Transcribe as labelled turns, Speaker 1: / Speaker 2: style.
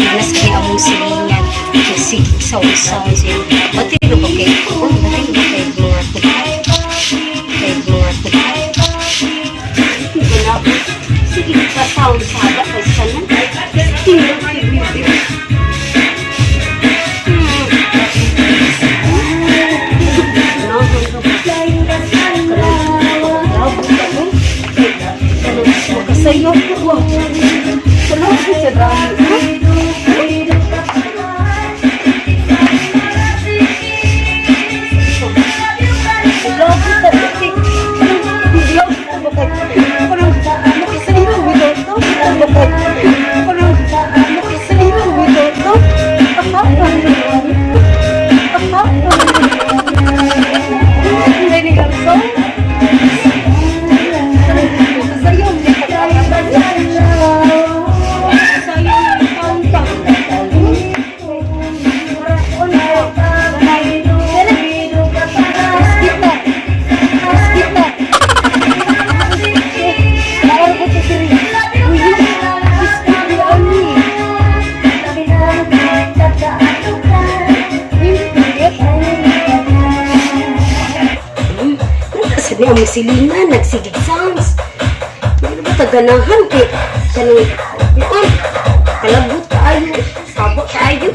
Speaker 1: Manas kay among silingan. Sige, sound sound siya. Pati na ba kay, oh, pati na ba kay mga tukat? Kay mga tukat? Wala ko. Sige, pa sound saba kay sana. Tingnan ko yung video. Makasayo ko. Wala ko sa dami. Grabe ta kay. Grabe ta ba kay. Parang makasayo bitaw to. Ba kay. Parang makasayo bitaw to. Aha. Aha. Hindi ni Garso. Makasayo. Makasayo ng taon pa. Kita. Kita. Laor ko to diri. Uy, ani. Sabi ang silingan, nagsigig sounds. Hindi ba taganahan kay kanang kuan? Kalabot kaayo, sabo kaayo.